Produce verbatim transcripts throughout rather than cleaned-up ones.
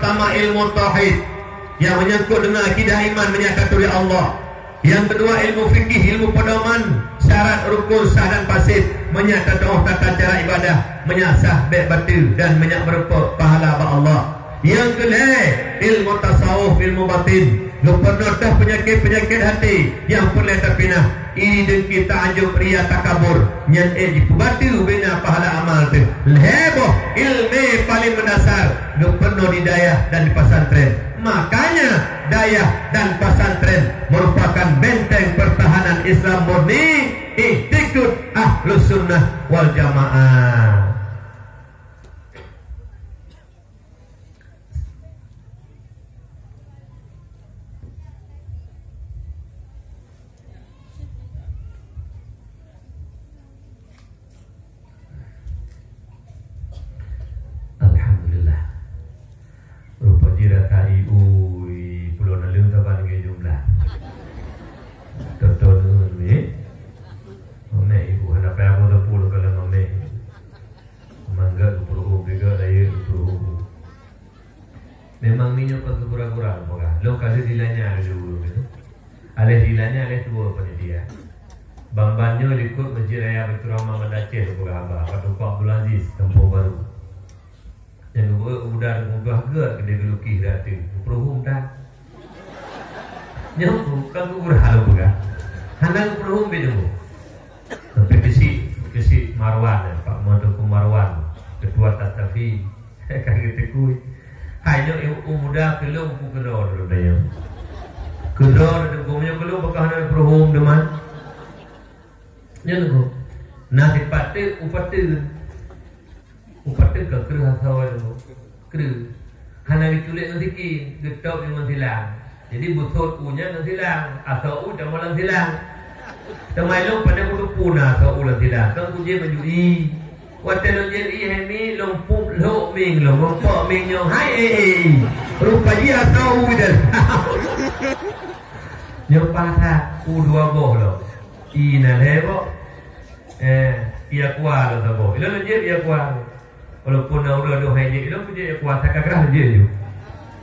Pertama, ilmu tauhid, nyang menyangkut dengan akidah iman, meunyo ka turi Allah. Nyang keudua, ilmu fikih, ilmu pedoman syarat, rukun, sah dan fasid, meunyo ka teu'oh tata cara ibadah, meunyo sah bèk bateue dan meunyo meurumpok pahala bak Allah. Nyang keulhèe, ilmu tasawuf, ilmu batin, geupeurunoe peunyakét-peunyakét até nyang peureulèe tapinah, iri, dengki, taajub, ria, takabur, nyan ék jipeubateue bina pahala amal teuh. Lhèe boh ileumèe paleng meudasar geupeurunoe di dayah dan di pesantren. Makanya, dayah dan pesantren merupakan benteng pertahanan Islam murni, iktikad Ahlus Sunnah wal Jamaah. Alhamdulillah. Rupa jih rata ibu i Pulo Naleueng saban lagèe jumlah. Toto neu ni. Mamek ibu hana payah meuteupu lom kalau mamek. Mangga geupeureuhu, bega daya geupeureuhu. Memang meunyoe kon keu gura-gura peugah. Lôn ka lheueh dilanya laju ureueng nyoe. Aléh dilanya, aléh tuwoe panitia. Ban-ban nyoe likot Masjid Raya Baiturrahman Banda Aceh peugah haba, Pak Teungku Abdul Aziz, Kampung Baru. Nyang geupeugah muda dan mudah geuh keudéh geulukih di ateueh. Geupeureuhu that. Nyoe bukan geupeureuhu peugah. Hana geupeureuhu bit nyoe. Sampai keuchik, keuchik Marwan, Pak Teungku Marwan, Ketua Tatafi. Ka geuteukui. Hai nyoe u muda keu lôn ku keudroe lôn nyoe. Keudroe lôn, meunyoe keu lôn bukon hana peuruhom teuma. Nyan nyoe. Na sipat teuk u pateuen. U pateuen ka kreueh asoe lôn. Kreueh. Hana geuculek ngon sikin, geutôb ngon silang. Jadi, beusôt u nyan lam silang, asoe u teuma lam silang. Teuma ilôn pandai kuteupeu na asoe u lam silang, kan kujép baju i. Watèe lôn jép i hai mi, lôn pup lhok mieng lôn, lôn pok mieng nyoe, hai, eh, eh, i. Rupa jih asoe u dah. Nyoe pasak, u dua boh lôn. I na lhèe boh. Eh, i aqua lôn saboh. Ilôn lôn jép i aqua. Walaupun na ureueng dong hai jép, ilôn kujép i aqua, saka grah lôn jép ju.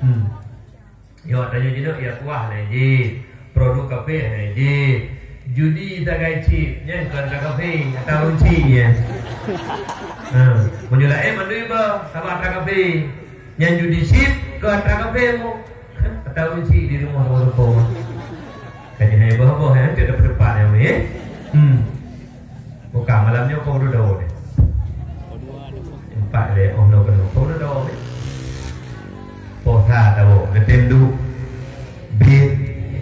Hmm. Yo, tanyoe jinoe, ya kuah na jih, produk kafe na jih. Judi sagai cit, nyan kon atra kafe, atra ureueng cit nyan. Ha, meunyoe laén mandum ba, sama atra kafe. Nyan judi cit, kon atra kafe mo. Atra ureueng cit di rumoh, rumoh. Ka jih hai boh-boh, eh, tidak berdepan yang ni, eh. Hmm. Bukan malam nyoe kau udah dawa ni. Empat lé, oh, no, kena. Kau udah dawa ni. Posa dawa, ngetem du. Bit,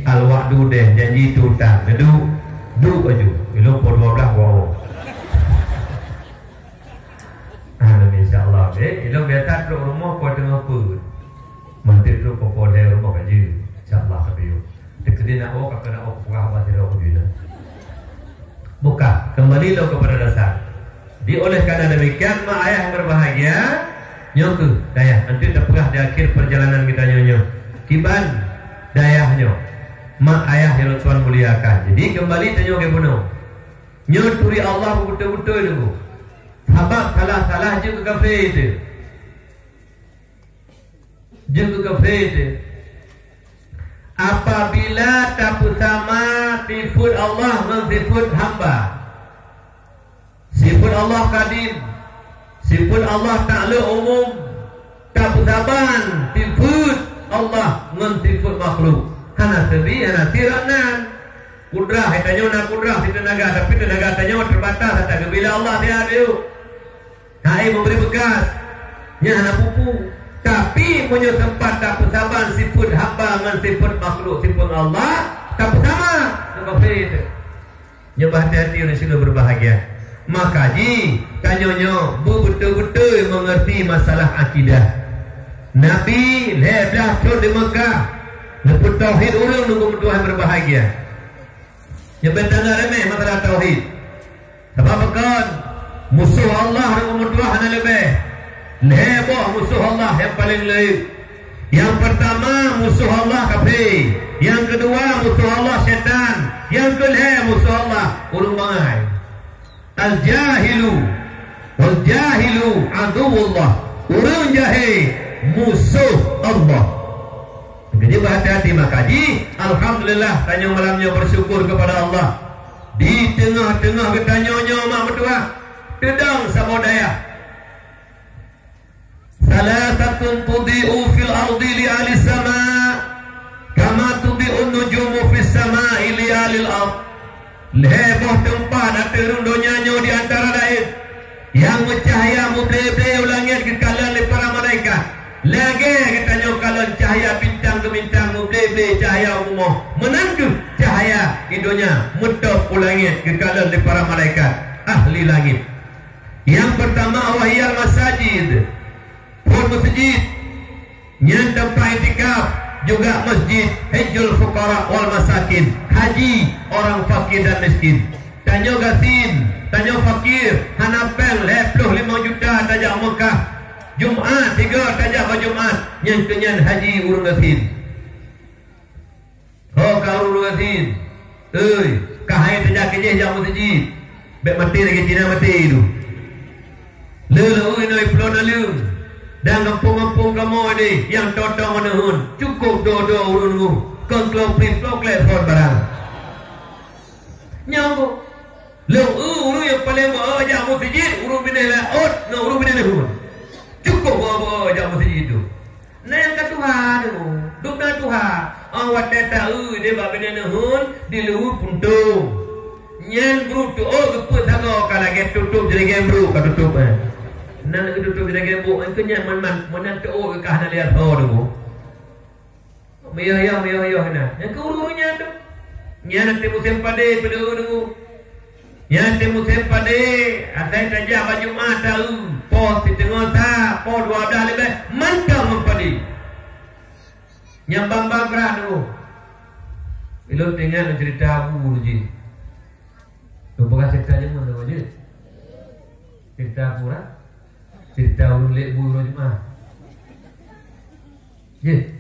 al waktu deh, janji tu utang. Ngedu, du baju. Ilong po dua belas wawa. Ah, insya Allah, eh. Ilong biasa trok rumah, kau tengah pun. Mantap trok kau po deh rumah baju. Insya Allah, tapi yuk. Teukeudi nak woe, ka keuneuk woe peugah bak sidroe keudroe. Buka, kembali lom kepada dasar. Jadi, oleh karena demikian, mak ayah yang berbahagia, nyoe keuh dayah, nanti teupeugah di akhir perjalanan kita nyoe, nyoe. Kiban dayah nyoe, mak ayah yang Tuhan muliakan. Jadi, kembali tanyoe ke bunoe. Nyoe turi Allah beutôi-beutôi dulu. Sabab salah-salah jeuet keu kafé teuh. Jeuet keu kafé teuh. Apabila tapeusama sifeuet Allah ngon sifeuet hamba, sifeuet Allah kadim, sifeuet Allah taklok umum, tapeusaban sifeuet Allah ngon sifeuet makhluk, hana seubi, hana sirot nan. Kudrah, tanyoe na kudrah, sitenaga, tapi tenaga tanyoe teubatas, tageubila Allah siat yuk. Hai memberi bekas, nyan hana pupu. Tapi meunyoe sempat tapeusaban sifeuet hamba ngon sifeuet makhluk, sifeuet Allah, tapeusama. Nyoe bah hati-hati ureueng Islam berbahagia. Maka jih, tanyoe nyoe beubeutôi-beutôi mengerti masalah akidah. Nabi lhèe blah thon di Mekah, neupeu tauhid ureueng nunggu meutuah berbahagia. Nyoe bèk tanggap remeh masalah tauhid. Sabab pakon? Musoh Allah nyang meutuah hana leubeh. Lhèe boh musoh Allah nyang paleng leuet. Nyang peurtama musoh Allah kafé. Nyang keudua musoh Allah syaitan. Nyang keulhèe musoh Allah ureueng bangai. Al-jahilu wal jahilu aduwwullah. Ureueng jahé musoh Allah. Jadi, beuhati-hati maka ji. Alhamdulillah, tanyoe malam nyoe beusyukur keupada Allah. Di teungoh-teungoh geutanyoe nyoe mak meutuah, teudong saboh dayah. Salasatun tudhi'u fil ardi li ahli sama, kama tudhi'un nujumu fis sama'i li ahli al-ard. Lhée boh teumpat ateueh rhueng donya nyoe di antara laén, nyang meucahya muble-ble u langét geukalon lé para malaikat. Lagée geutanyoe kalon cahya bintang geumintang muble-ble cahya u bumoe, meunan kheueh cahya di donya meutôb u langét geukalon lé para malaikat ahli langét. Nyang peurtama, wahiyal masajid, phon meuseujid. Nyan teumpat iktikaf, juga masjid, hijjul fuqara wal masakin, haji orang fakir dan miskin. Tanyoe gasien, tanyoe fakir, hana péng lhée ploh limong juta tajak Mekah. Jumat tiga tajak bak Jumat, nyan keuh nyan haji ureuëng gasien. Ho ka ureuëng gasien, oi, ka hai tajak keujih jak meuseujid. Bék maté lagée Cina maté tu. Le lôn inoe pulo naleueng, dan gampông-gampông kamoe deh nyang totong meuneuen, cukôp dua-dua ureuëng nyoe, kon kloe prih kloe klek phon barang. Nyoe, lôn eu ureuëng nyang paleng beu jak meuseujid, ureuëng binéh laôt ngon ureuëng binéh leuheuen. Cukôp beu-beu jak meuseujid tu. Na nyang ka tuha tu, dum na tuha. Oh, watée ta-eu deh bak binéh leuheuen di luwa puntông. Nyan brôk teuôt geupeuet sagoe ka lagée tutôp jeurigée brôk ka tutôp, eh. Na lagée tutôp jeurigée brôk, eh, keu nyan man-man, meunan teuôt ka hana lé asoe tu. Meuyoh-yoh, meuyoh-yoh na. Nyang keu ureuëng nyan tu. Nyan até musém padé peuleueh deungoe. Nyan até musém padé, asai tajak bak Jumat ta-eu, poh siteungoh sa, poh dua blah leubeh, mantong ngon padé. Nyang bang-bang brat deungoe. Ilôn teuingat lôn ceurita Abu jih. Lôn peugah ceurita jameun deungoe jih. Ceurita Abu lah. Ceurita ureuëng lé bu uroe Jumat. Jih.